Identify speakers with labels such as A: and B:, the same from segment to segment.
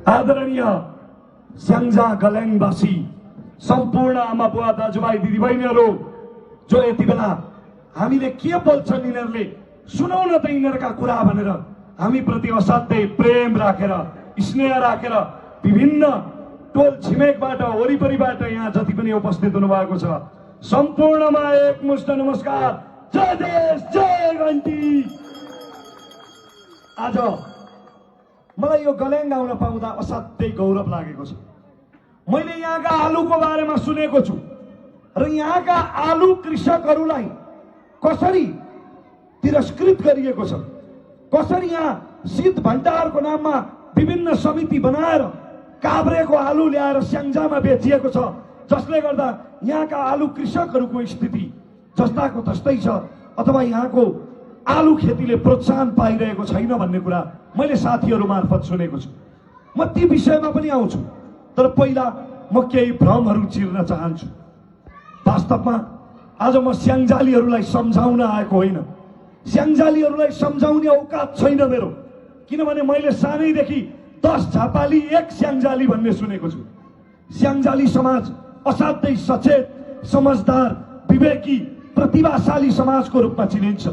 A: आदरणीय स्याङ्जा गल्याङवासी सम्पूर्ण आमा बुवा दाजुभाइ दिदीबहिनीहरू जो यति बेला हामीले के बोल्छन् यिनीहरूले सुनौ न त यिनीहरूका कुरा भनेर हामीप्रति असाध्यै प्रेम राखेर स्नेह राखेर विभिन्न टोल छिमेकबाट वरिपरिबाट यहाँ जति पनि उपस्थित हुनुभएको छ सम्पूर्णमा एकमुष्ट नमस्कार। जय देश जय घन्टी। आज मलाई यो गल्याङ आउन पाउँदा असाध्यै गौरव लागेको छ। मैले यहाँका आलुको बारेमा सुनेको छु र यहाँका आलु कृषकहरूलाई कसरी तिरस्कृत गरिएको छ, कसरी यहाँ शीत भण्डारको नाममा विभिन्न समिति बनाएर काभ्रेको आलु ल्याएर स्याङ्जामा बेचिएको छ, जसले गर्दा यहाँका आलु कृषकहरूको स्थिति जस्ताको तस्तै छ अथवा यहाँको आलु खेतीले प्रोत्साहन पाइरहेको छैन भन्ने कुरा मैले साथीहरू मार्फत सुनेको छु। म ती विषयमा पनि आउँछु, तर पहिला म केही भ्रमहरू चिर्न चाहन्छु। वास्तवमा आज म स्याङ्जालीहरूलाई सम्झाउन आएको होइन, स्याङ्जालीहरूलाई सम्झाउने औकात छैन मेरो, किनभने मैले सानैदेखि 10 झापाली 1 स्याङ्जाली भन्ने सुनेको छु। स्याङ्जाली समाज असाध्यै सचेत, समझदार, विवेकी, प्रतिभाशाली समाजको रूपमा चिनिन्छ।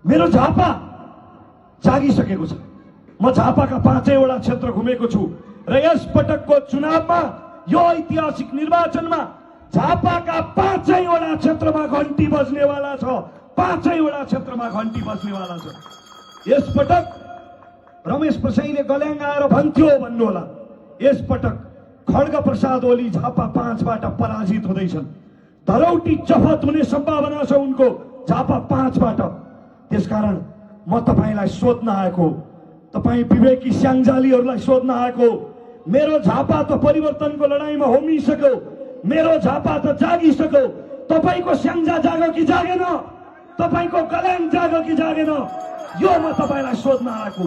A: मेरो झापा जागिसकेको छ। म झापाका 5वटा क्षेत्र घुमेको छु र यस पटकको चुनावमा यो ऐतिहासिक निर्वाचनमा झापाका 5वटा क्षेत्रमा घन्टी बज्नेवाला छ। 5वटा क्षेत्रमा घन्टी बज्नेवाला छ। यस पटक रमेश प्रसाईले गल्याङ आएर भन्थ्यो भन्नु होला, यस पटक खड्ग प्रसाद ओली झापा 5बाट पराजित हुँदैछन्। धरौटी जफत हुने सम्भावना छ उनको झापा 5बाट। त्यसकारण म तपाईलाई सोध्न आएको, तपाई विवेकी स्याङ्जालीहरूलाई सोध्न आएको, मेरो झापा त परिवर्तनको लडाईँमा होमिसक्यो, मेरो झापा त जागिसक्यो, तपाईको स्याङ्जा जाग्यो कि जागेन, तपाईको गल्याङ जाग्यो कि जागेन, यो म तपाईलाई सोध्न आएको।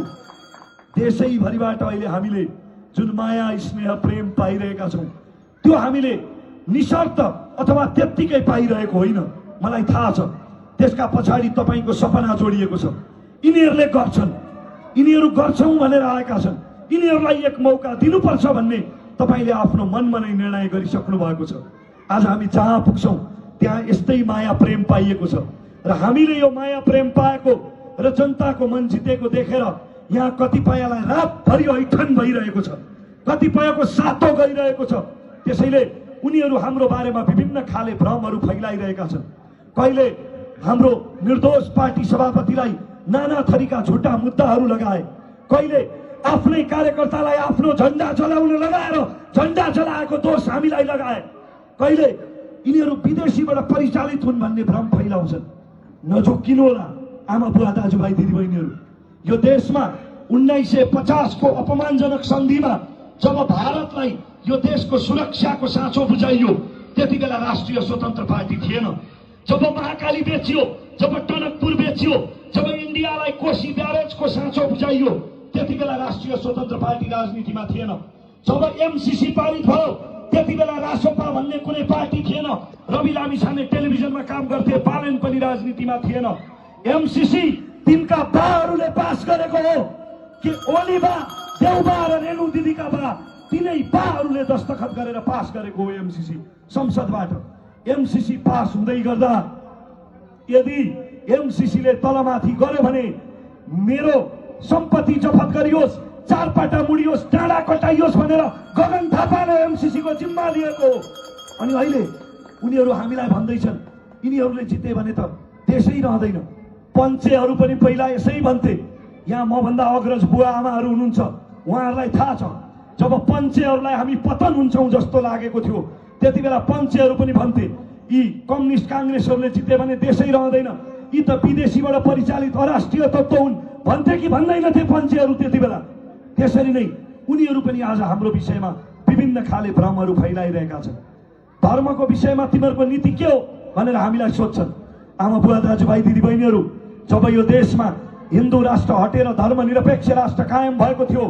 A: देशैभरिबाट अहिले हामीले जुन माया स्नेह प्रेम पाइरहेका छौं त्यो हामीले निशर्त अथवा त्यत्तिकै पाइरहेको होइन, मलाई थाहा छ। त्यसका पछाडि तपाईको सपना जोडिएको छ। यिनीहरूले गर्छन्, यिनीहरू गर्छौं भनेर आएका छन्, यिनीहरूलाई एक मौका दिनुपर्छ भन्ने तपाईले आफ्नो मनमा नै निर्णय गरिसक्नु भएको छ। आज हामी जहाँ पुग्छौं त्यहाँ यस्तै माया प्रेम पाइएको छ र हामीले यो माया प्रेम पाएको र जनताको मन जितेको देखेर यहाँ कतिपयलाई रातभरि ऐठन भइरहेको छ, कतिपयको सातो गइरहेको छ। त्यसैले उनीहरू हाम्रो बारेमा विभिन्न खाले भ्रमहरू फैलाइरहेका छन्। कहिले हाम्रो निर्दोष पार्टी सभापतिलाई नाना थरीका झुटा मुद्दाहरू लगाए, कहिले आफ्नै कार्यकर्तालाई आफ्नो झण्डा जलाउन लगाएर झण्डा जलाएको दोष हामीलाई लगाए, कहिले यिनीहरू विदेशीबाट परिचालित हुन् भन्ने भ्रम फैलाउँछन्। नझुक्किनु होला आमा बुवा दाजुभाइ दिदीबहिनीहरू। यो देशमा 1950 को अपमानजनक सन्धिमा जब भारतलाई यो देशको सुरक्षाको साँचो बुझाइयो त्यति बेला राष्ट्रिय स्वतन्त्र पार्टी थिएन। जब महाकाली बेचियो, जब टनकपुर बेचियो, जब इन्डियालाई कोशी ब्यारेजको साँचो बुझाइयो त्यति बेला राष्ट्रिय स्वतन्त्र पार्टी राजनीतिमा थिएन। जब एमसीसी पारित भयो त्यति बेला रासोपा भन्ने कुनै पार्टी थिएन। रवि लामिछाने टेलिभिजनमा काम गर्थे, बालेन पनि राजनीतिमा थिएन। एमसीसी तिनका बाहरूले पास गरेको हो कि ओली बा, देउबा र रेणु दिदीका बा, तिनै बाहरूले दस्तखत गरेर पास गरेको हो एमसीसी संसदबाट। एमसीसी पास हुँदै गर्दा यदि एमसीसीले तलमाथि गर्यो भने मेरो सम्पत्ति जफत गरियोस्, चारपाटा मुडियोस्, डाँडा कटाइयोस् भनेर गगन थापाले एमसीसी को जिम्मा लिएको हो। अनि अहिले उनीहरू हामीलाई भन्दैछन् यिनीहरूले जिते भने त देशै रहँदैन। पञ्चेहरू पनि पहिला यसै भन्थे। यहाँ म भन्दा अग्रज बुवा आमाहरू हुनुहुन्छ, उहाँहरूलाई थाहा छ जब पञ्चेहरूलाई हामी पतन हुन्छौं जस्तो लागेको थियो त्यति बेला पञ्चेहरू पनि भन्थे यी कम्युनिस्ट कांग्रेसहरूले जिते भने देशै रहँदैन, यी त विदेशीबाट परिचालित अराष्ट्रिय तत्त्व हुन् भन्थे कि भन्दैनथे पञ्चेहरू त्यति बेला। त्यसरी नै उनीहरू पनि आज हाम्रो विषयमा विभिन्न खाले भ्रमहरू फैलाइरहेका छन्। धर्मको विषयमा तिमीहरूको नीति के हो भनेर हामीलाई सोध्छन्। आमा बुवा दाजुभाइ दिदीबहिनीहरू, जब यो देशमा हिन्दू राष्ट्र हटेर धर्मनिरपेक्ष राष्ट्र कायम भएको थियो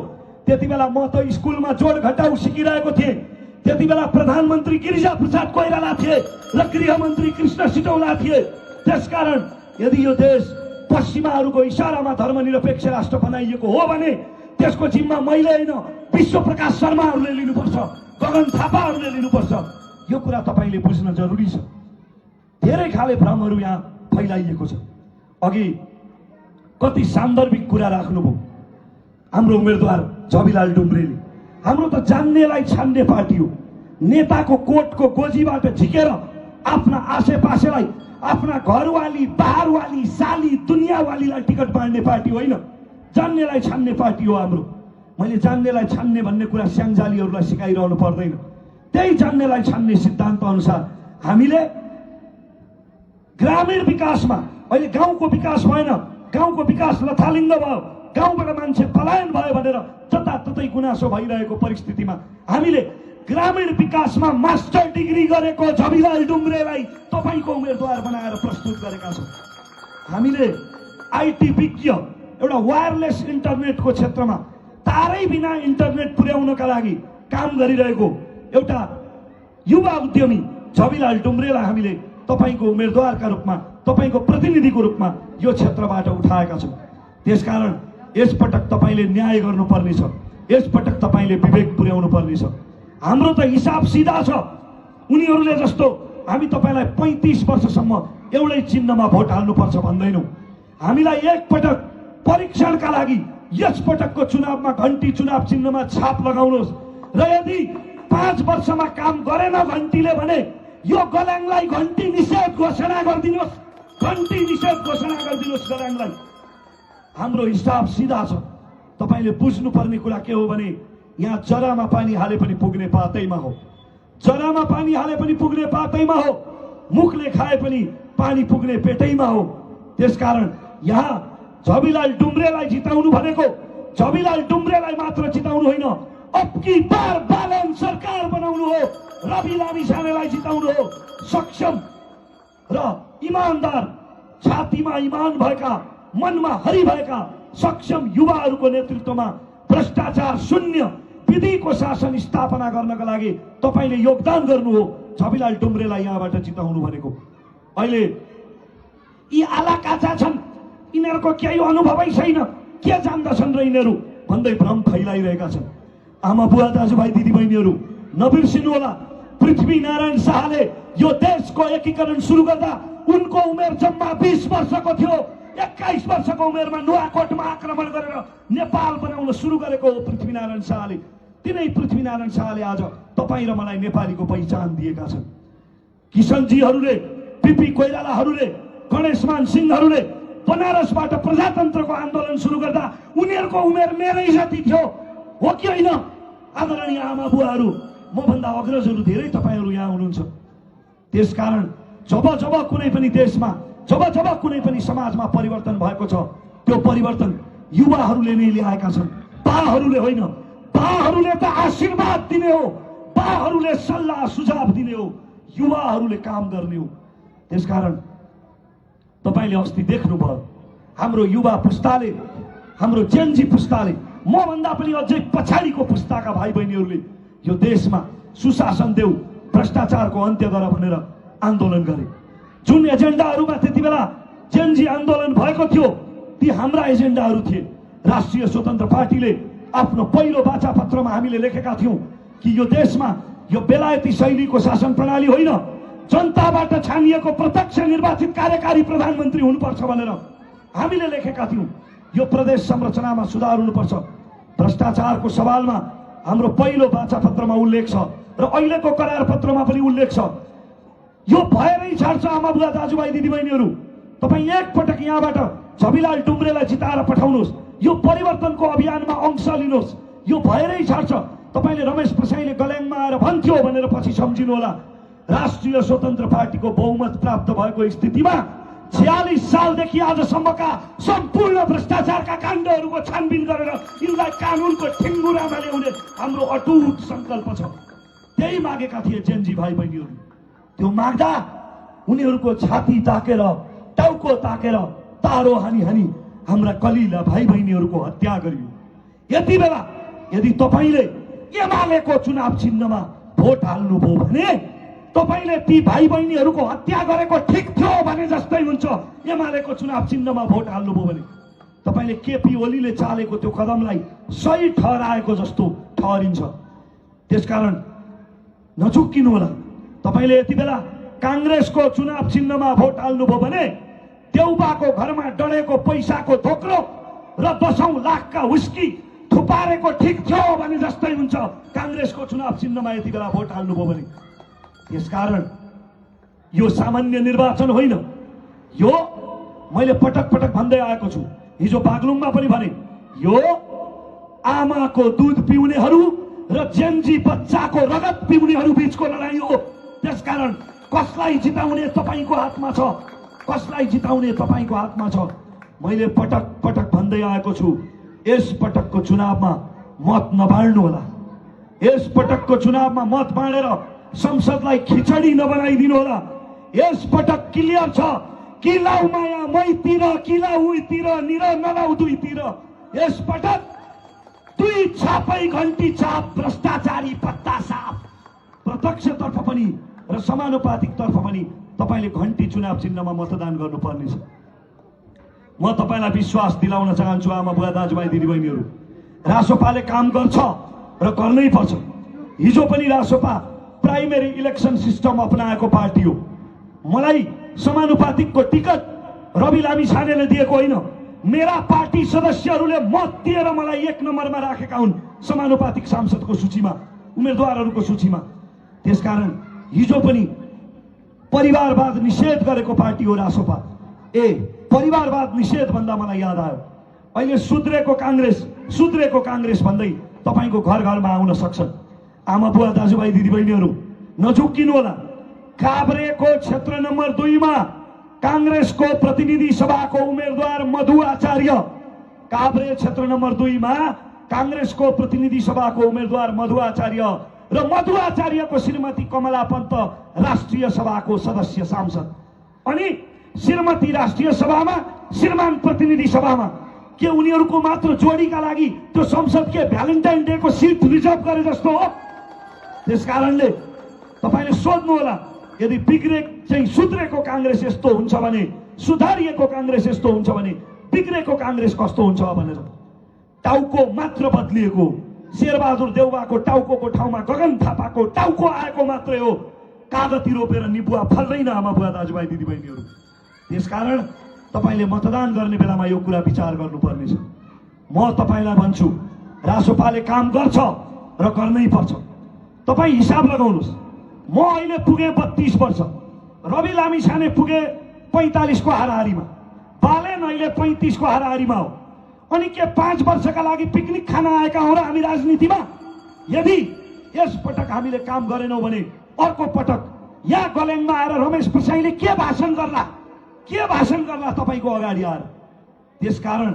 A: त्यति बेला म त स्कुलमा जोड घटाउ सिकिरहेको थिएँ। त्यति बेला प्रधानमन्त्री गिरिजा प्रसाद कोइराला थिए र गृहमन्त्री कृष्ण सिटौला थिए। त्यसकारण यदि यो देश पश्चिमाहरूको इशारामा धर्मनिरपेक्ष राष्ट्र बनाइएको हो भने त्यसको जिम्मा मैले होइन, विश्व प्रकाश शर्माहरूले लिनुपर्छ, गगन थापाहरूले लिनुपर्छ। यो कुरा तपाईँले बुझ्न जरुरी छ। धेरै खाले भ्रमहरू यहाँ फैलाइएको छ। अघि कति सान्दर्भिक कुरा राख्नुभयो हाम्रो उम्मेदवार झबिलाल डुम्रेले। हाम्रो त जान्नेलाई छान्ने पार्टी हो। नेताको कोटको गोजीबाट झिकेर आफ्ना आसेपासेलाई, आफ्ना घरवाली, बाहरवाली, साली, दुनियाँवालीलाई टिकट बाँड्ने पार्टी होइन, जान्नेलाई छान्ने पार्टी हो हाम्रो। मैले जान्नेलाई छान्ने भन्ने कुरा स्याङ्जालीहरूलाई सिकाइरहनु पर्दैन। त्यही जान्नेलाई छान्ने सिद्धान्त अनुसार हामीले ग्रामीण विकासमा, अहिले गाउँको विकास भएन, गाउँको विकास लथालिङ्ग भयो, गाउँबाट मान्छे पलायन भयो भनेर जताततै गुनासो भइरहेको परिस्थितिमा हामीले ग्रामीण विकासमा मास्टर डिग्री गरेको झबिलाल डुम्रेलाई तपाईको उम्मेदवार बनाएर प्रस्तुत गरेका छौँ। हामीले आइटी विज्ञ, एउटा वायरलेस इन्टरनेटको क्षेत्रमा तारै बिना इन्टरनेट पुर्याउनका लागि काम गरिरहेको एउटा युवा उद्यमी झबिलाल डुम्रेलाई हामीले तपाईको उम्मेदवारका रूपमा, तपाईको प्रतिनिधिको रूपमा यो क्षेत्रबाट उठाएका छौँ। त्यसकारण यसपटक तपाईले न्याय गर्नुपर्ने छ, यसपटक तपाईले विवेक पुर्याउनु पर्ने छ। हाम्रो त हिसाब सिधा छ। उनीहरूले जस्तो हामी तपाईलाई 35 वर्षसम्म एउटै चिन्हमा भोट हाल्नुपर्छ भन्दैनौँ। हामीलाई एकपटक परीक्षणका लागि यसपटकको चुनावमा घन्टी चुनाव चिन्हमा छाप लगाउनुहोस् र यदि 5 वर्षमा काम गरेन घन्टीले भने यो गल्याङलाई घन्टी निषेध घोषणा गरिदिनुहोस्, घन्टी निषेध घोषणा गरिदिनुहोस् गल्याङलाई। हाम्रो हिसाब सिधा छ। तपाईले बुझ्नुपर्ने कुरा के हो भने यहाँ जरामा पानी हाले पनि पुग्ने पातैमा हो, जरामा पानी हाले पनि पुग्ने पातैमा हो, मुखले खाए पनि पानी पुग्ने पेटैमा हो। त्यसकारण यहाँ झबिलाल डुम्रेलाई जिताउनु भनेको झबिलाल डुम्रेलाई मात्र जिताउनु होइन, अबकी बार बालन सरकार बनाउनु हो, रवि लामिछानेलाई जिताउनु हो। सक्षम र इमानदार, छातीमा इमान भएका, मनमा हरि भएका सक्षम युवाहरूको नेतृत्वमा भ्रष्टाचार शून्य विधिको शासन स्थापना गर्नका लागि तपाईले योगदान गर्नु हो। झबिलाल डुम्रेलाई यहाँबाट जिताउनु भनेको। अहिले यी आलाकाचा छन्, यिनीहरूको केही अनुभवै छैन, के जान्दछन् र यिनीहरू भन्दै भ्रम फैलाइरहेका छन्। आमा बुवा दाजुभाइ दिदीबहिनीहरू नबिर्सिनुहोला, पृथ्वीनारायण शाहले यो देशको एकीकरण सुरु गर्दा उनको उमेर जम्मा 20 वर्षको थियो। 21 वर्षको उमेरमा नुवाकोटमा आक्रमण गरेर नेपाल बनाउन सुरु गरेको हो पृथ्वीनारायण शाहले। तिनै पृथ्वीनारायण शाहले आज तपाईँ र मलाई नेपालीको पहिचान दिएका छन्। किशनजीहरूले, पिपी कोइरालाहरूले, गणेशमान सिंहहरूले बनारसबाट प्रजातन्त्रको आन्दोलन सुरु गर्दा उनीहरूको उमेर मेरै जति थियो, हो कि होइन? आदरणीय आमा बुवाहरू, मभन्दा अग्रजहरू धेरै तपाईँहरू यहाँ हुनुहुन्छ। त्यसकारण जब जब कुनै पनि देशमा, जब जब कुनै पनि समाजमा परिवर्तन भएको छ, त्यो परिवर्तन युवाहरूले नै ल्याएका छन्, बाहरूले होइन। बाहरूले त आशीर्वाद दिने हो, बाहरूले सल्लाह सुझाव दिने हो, युवाहरूले काम गर्ने हो। त्यसकारण तपाईले अस्ति देख्नुभयो हाम्रो युवा पुस्ताले, हाम्रो जेनजी पुस्ताले, मभन्दा पनि अझै पछाडिको पुस्ताका भाइ बहिनीहरूले यो देशमा सुशासन देऊ, भ्रष्टाचारको अन्त्य गर भनेर आन्दोलन गरे। जुन एजेन्डाहरूमा त्यति बेला जेनजी आन्दोलन भएको थियो ती हाम्रा एजेन्डाहरू थिए। राष्ट्रिय स्वतन्त्र पार्टीले आफ्नो पहिलो वाचापत्रमा हामीले लेखेका थियौं कि यो देशमा यो बेलायती शैलीको शासन प्रणाली होइन, जनताबाट छानिएको प्रत्यक्ष निर्वाचित कार्यकारी प्रधानमन्त्री हुनुपर्छ भनेर हामीले लेखेका थियौं। यो प्रदेश संरचनामा सुधार हुनुपर्छ। भ्रष्टाचारको सवालमा हाम्रो पहिलो वाचापत्रमा उल्लेख छ र अहिलेको करार पत्रमा पनि उल्लेख छ। यो भएरै छाड्छ। आमा बुवा दाजुभाइ दिदीबहिनीहरू, तपाईँ एकपटक यहाँबाट झबिलाल डुम्रेलाई जिताएर पठाउनुहोस्, यो परिवर्तनको अभियानमा अंश लिनुहोस्। यो भएरै छाड्छ। तपाईले रमेश प्रसाईले गल्याङमा आएर भन्थ्यो भनेर पछि सम्झिनु होला। राष्ट्रिय स्वतन्त्र पार्टीको बहुमत प्राप्त भएको स्थितिमा 46 सालदेखि आजसम्मका सम्पूर्ण भ्रष्टाचारका काण्डहरूको छानबिन गरेर यिनलाई कानुनको ठेङ्गुरामा ल्याउने हाम्रो अटुट संकल्प छ। त्यही मागेका थिए जेनजी भाइ बहिनीहरू। त्यो माग्दा उनीहरूको छाती ताकेर, टाउको ताकेर तारो हानी हानी हाम्रा कलिला भाइ बहिनीहरूको हत्या गरियो। यति बेला यदि तपाईले एमालेको चुनाव चिन्हमा भोट हाल्नुभयो भने तपाईले ती भाइ बहिनीहरूको हत्या गरेको ठिक थियो भने जस्तै हुन्छ। एमालेको चुनाव चिन्हमा भोट हाल्नुभयो भने तपाईले केपी ओलीले चालेको त्यो कदमलाई सही ठहराएको जस्तो ठहरिन्छ। त्यसकारण नझुक्किनु होला। तपाईले यति बेला कांग्रेसको चुनाव चिन्हमा भोट हाल्नुभयो भने देउबाको घरमा डढेको पैसाको धोक्रो र 10औं लाखका हुस्की थुपारेको ठिक थियो भने जस्तै हुन्छ कांग्रेसको चुनाव चिन्हमा यति बेला भोट हाल्नुभयो भने। त्यसकारण यो सामान्य निर्वाचन होइन। यो मैले पटक पटक भन्दै आएको छु, हिजो बागलुङमा पनि भने, यो आमाको दुध पिउनेहरू र जेन्जी बच्चाको रगत पिउनेहरू बीचको लडाई हो। त्यसकारण कसलाई जिताउने तपाईको हातमा छ, कसलाई जिताउने तपाईको हातमा छ। मैले पटक पटक भन्दै आएको छु, यस पटकको चुनावमा मत नबाड्नु होला। यस पटकको चुनावमा मत बाँडेर संसदलाई खिचडी नबनाइदिनु होला। यस पटक क्लियर छ, कि लाउ माया मैतिर, कि लाउ उइतिर, निर नलाउ दुईतिर। यस पटक दुई छापै घन्टी चाप, भ्रष्टाचारी पत्ता साफ। प्रत्यक्षतर्फ पनि र समानुपातिक तर्फ पनि तपाईले घन्टी चुनाव चिन्हमा मतदान गर्नुपर्नेछ। म तपाईलाई विश्वास दिलाउन चाहन्छु आमा बुवा दाजुभाइ दिदीबहिनीहरू, रासोपाले काम गर्छ र गर्नै पर्छ। हिजो पनि रासोपा प्राइमेरी इलेक्सन सिस्टम अपनाएको पार्टी हो। मलाई समानुपातिकको टिकट रवि लामिछानेले दिएको होइन, मेरा पार्टी सदस्यहरूले मत दिएर मलाई 1 नम्बरमा राखेका हुन् समानुपातिक सांसदको सूचीमा, उम्मेदवारहरूको सूचीमा। त्यसकारण हिजो पनि परिवारवाद निषेध गरेको पार्टी हो रासोपा। परिवारवाद निषेध भन्दा मलाई याद आयो, अहिले सुध्रेको कांग्रेस भन्दै तपाईको घर घरमा आउन सक्छन्। आमा बुवा दाजुभाइ दिदीबहिनीहरू नझुक्किनु होला। काभ्रेको क्षेत्र नम्बर 2 मा कांग्रेसको प्रतिनिधि सभाको उम्मेदवार मधु आचार्य, काभ्रे क्षेत्र नम्बर 2 मा कांग्रेसको प्रतिनिधि सभाको उम्मेदवार मधु आचार्य र मधु आचार्यको श्रीमती कमला पन्त राष्ट्रिय सभाको सदस्य सांसद। अनि श्रीमती राष्ट्रिय सभामा, श्रीमान प्रतिनिधि सभामा। के उनीहरूको मात्र जोडीका लागि त्यो संसद के भ्यालेन्टाइन डे को सिट रिजर्भ गरे जस्तो हो? त्यसकारणले तपाईले सोध्नु होला, यदि बिग्रे चाहिँ सुध्रेको कांग्रेस यस्तो हुन्छ भने, सुधारिएको कांग्रेस यस्तो हुन्छ भने बिग्रेको कांग्रेस कस्तो हुन्छ भनेर। टाउको मात्र बदलिएको, शेरबहादुर देउवाको टाउकोको ठाउँमा गगन थापाको टाउको आएको मात्रै हो। कागती रोपेर निबुवा फल्दैन आमा बुवा दाजुभाइ दिदीबहिनीहरू। त्यसकारण तपाईले मतदान गर्ने बेलामा यो कुरा विचार गर्नुपर्नेछ। म तपाईलाई भन्छु, रासोपाले काम गर्छ र गर्नै पर्छ। तपाई हिसाब लगाउनुस्, म अहिले पुगे 32 वर्ष, रवि लामिछाने पुगे 45 को हाराहारीमा, बालेन अहिले 35 को हाराहारीमा हो। अनि के 5 वर्षका लागि पिकनिक खान आएका हौं र हामी राजनीतिमा? यदि यस पटक हामीले काम गरेनौं भने अर्को पटक यहाँ गलेङमा आएर रमेश प्रसाईले के भाषण गर्ला तपाईको अगाडि आएर। त्यसकारण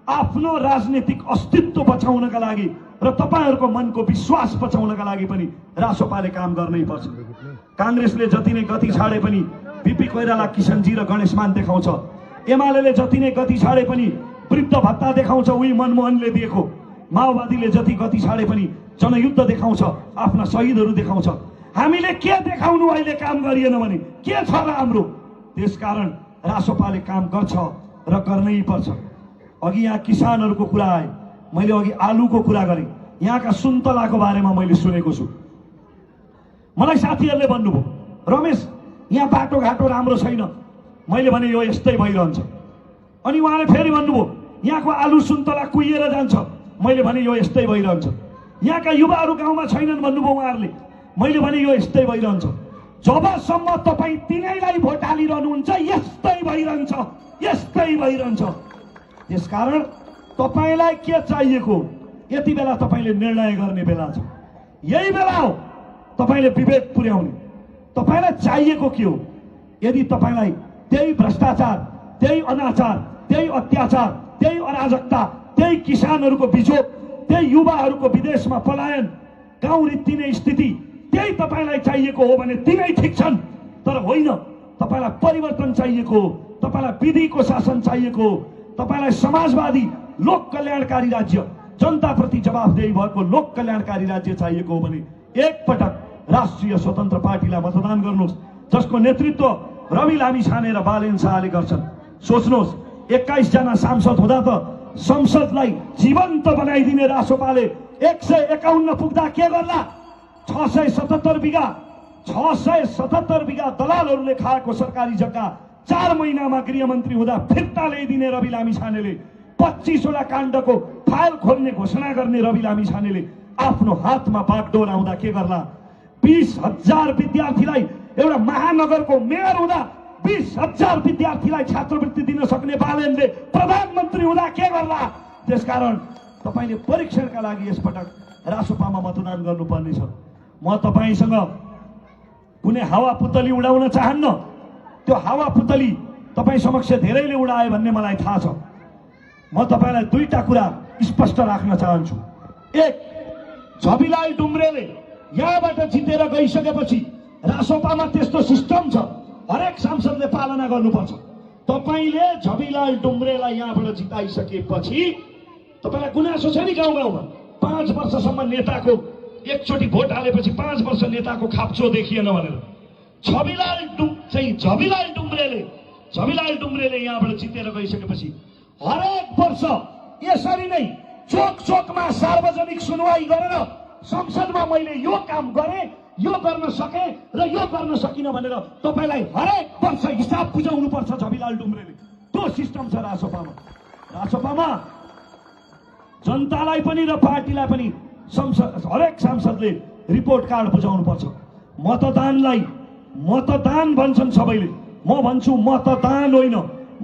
A: आफ्नो राजनीतिक अस्तित्व बचाउनका लागि र तपाईहरुको मनको विश्वास बचाउनका लागि पनि रासोपाले काम गर्नै पर्छ। कांग्रेसले जति नै गति छाडे पनि बीपी कोइराला, किशनजी र गणेशमान देखाउँछ। एमालेले जति नै गति छाडे पनि वृद्ध भत्ता देखाउँछ, उही मनमोहनले दिएको। माओवादीले जति गति छाडे पनि जनयुद्ध देखाउँछ, आफ्ना शहीदहरू देखाउँछ। हामीले के देखाउनु अहिले काम गरिएन भने के छ र हाम्रो? त्यसकारण रासोपाले काम गर्छ र गर्नै पर्छ। अघि यहाँ किसानहरूको कुरा आए, मैले अघि आलुको कुरा गरेँ, यहाँका सुन्तलाको बारेमा मैले सुनेको छु। मलाई साथीहरूले भन्नुभयो, रमेश यहाँ बाटोघाटो राम्रो छैन। मैले भने यो यस्तै भइरहन्छ। अनि उहाँले फेरि भन्नुभयो, यहाँको आलु सुन्तला कुहिएर जान्छ। मैले भने यो यस्तै भइरहन्छ। यहाँका युवाहरू गाउँमा छैनन् भन्नुभयो उहाँहरूले। मैले भने यो यस्तै भइरहन्छ। जबसम्म तपाई तिनैलाई भोट हालिरहनुहुन्छ यस्तै भइरहन्छ। त्यसकारण तपाईलाई के चाहिएको, यति बेला तपाईले निर्णय गर्ने बेला छ। यही बेला हो तपाईले विवेक पुर्याउने। तपाईलाई चाहिएको के हो? यदि तपाईलाई त्यही भ्रष्टाचार, त्यही अनाचार, त्यही अत्याचार, त्यही अराजकता, त्यही किसानहरूको बिजोग, त्यही युवाहरूको विदेशमा पलायन, गाउँ रित्तिने स्थिति, त्यही तपाईलाई चाहिएको हो भने तिनै ठिक छन्। तर होइन, तपाईलाई परिवर्तन चाहिएको हो, तपाईलाई विधिको शासन चाहिएको हो, तपाईलाई समाजवादी लोक कल्याणकारी राज्य, जनताप्रति जवाफदेही भएको लोक कल्याणकारी राज्य चाहिएको हो भने एकपटक राष्ट्रिय स्वतन्त्र पार्टीलाई मतदान गर्नुहोस्, जसको नेतृत्व रवि लामिछाने र बालेन शाहले गर्छन्। सोच्नुहोस्, 21 जना सांसद हुँदा त संसदलाई जीवन्त बनाइदिने रासोपाले 151 पुग्दा के गर्ला? 677 बिघा दलालहरूले खाएको सरकारी जग्गा 4 महिनामा गृहमन्त्री हुँदा फिर्ता ल्याइदिने रवि लामिछानेले 25 वटा काण्डको फाइल खोल्ने घोषणा गर्ने रवि लामिछानेले आफ्नो हातमा बागडोर आउँदा के गर्ला? 20,000 विद्यार्थीलाई एउटा महानगरको मेयर हुँदा 20,000 विद्यार्थीलाई छात्रवृत्ति दिन सक्ने बालेनले प्रधानमन्त्री हुँदा के गर्ला? त्यसकारण तपाईले परीक्षणका लागि यसपटक रासोपामा मतदान गर्नुपर्ने छ। म तपाईसँग कुनै हावा पुतली उडाउन चाहन्न। त्यो हावा पुतली तपाई समक्ष धेरैले उडाए भन्ने मलाई थाहा छ। म तपाईलाई दुईटा कुरा स्पष्ट राख्न चाहन्छु। एक, झबिलाल डुम्रेले यहाँबाट जितेर गइसकेपछि रासोपामा त्यस्तो सिस्टम छ, हरेक सांसदले पालना गर्नुपर्छ। तपाईले झबिलाल डुम्रेलाई यहाँबाट जिताइसकेपछि तपाईलाई गुनासो छ नि गाउँ गाउँमा 5 वर्षसम्म नेताको एकचोटि भोट हालेपछि 5 वर्ष नेताको खाप्चो देखिएन भनेर झबिलाल डुम्रेले यहाँबाट जितेर गइसकेपछि हरेक वर्ष यसरी नै चोक चोकमा सार्वजनिक सुनवाई गरेर संसदमा मैले यो काम गरे, यो गर्न सके र यो गर्न सकिन भनेर तपाईलाई हरेक वर्ष हिसाब बुझाउनु पर्छ झबिलाल डुम्रेले। त्यो सिस्टम छ रासोपामा। रासोपामा जनतालाई पनि र पार्टीलाई पनि हरेक सांसदले रिपोर्ट कार्ड बुझाउनु पर्छ। मतदान भन्छन् सबैले, म भन्छु मतदान होइन,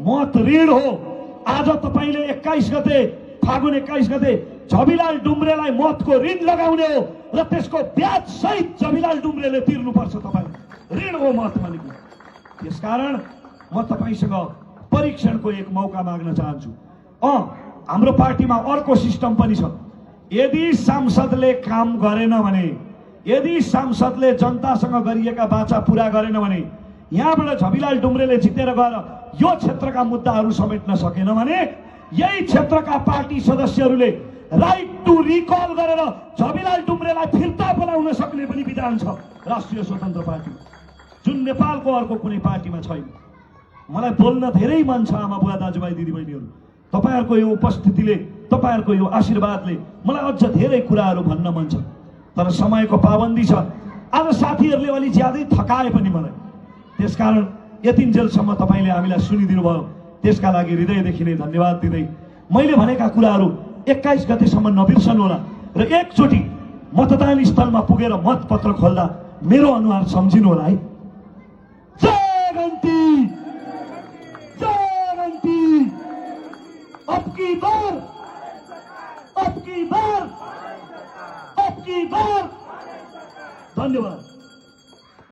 A: मत ऋण हो। आज तपाईले 21 गते फागुन 21 गते झबिलाल डुम्रेलाई मतको ऋण लगाउने हो र त्यसको ब्याज सहित झबिलाल डुम्रेले तिर्नुपर्छ। तपाईलाई ऋण हो मत भनेको। त्यसकारण म तपाईसँग परीक्षणको एक मौका माग्न चाहन्छु। हाम्रो पार्टीमा अर्को सिस्टम पनि छ। यदि सांसदले काम गरेन भने, यदि सांसदले जनतासँग गरिएका वाचा पूरा गरेन भने, यहाँबाट झबिलाल डुम्रेले जितेर गएर यो क्षेत्रका मुद्दाहरू समेट्न सकेन भने यही क्षेत्रका पार्टी सदस्यहरूले राइट टु रिकल गरेर झबिलाल डुम्रेलाई फिर्ता बोलाउन सक्ने पनि विधान छ राष्ट्रिय स्वतन्त्र पार्टी, जुन नेपालको अर्को कुनै पार्टीमा छैन। मलाई बोल्न धेरै मन छ आमा बुवा दाजुभाइ दिदीबहिनीहरू। तपाईहरुको यो उपस्थितिले, तपाईहरुको यो आशीर्वादले मलाई अझ धेरै कुराहरू भन्न मन छ, तर समयको पाबन्दी छ। आज साथीहरूले अलि ज्यादै थकाए पनि मलाई। त्यसकारण यतिन्जेलसम्म तपाईले हामीलाई सुनिदिनु भयो, त्यसका लागि हृदयदेखि नै धन्यवाद दिँदै मैले भनेका कुराहरू 21 गतेसम्म नबिर्सनु होला र एकचोटि मतदान स्थलमा पुगेर मतपत्र खोल्दा मेरो अनुहार सम्झिनु होला है। जय गन्ती, जय गन्ती, अब की बार, धन्यवाद।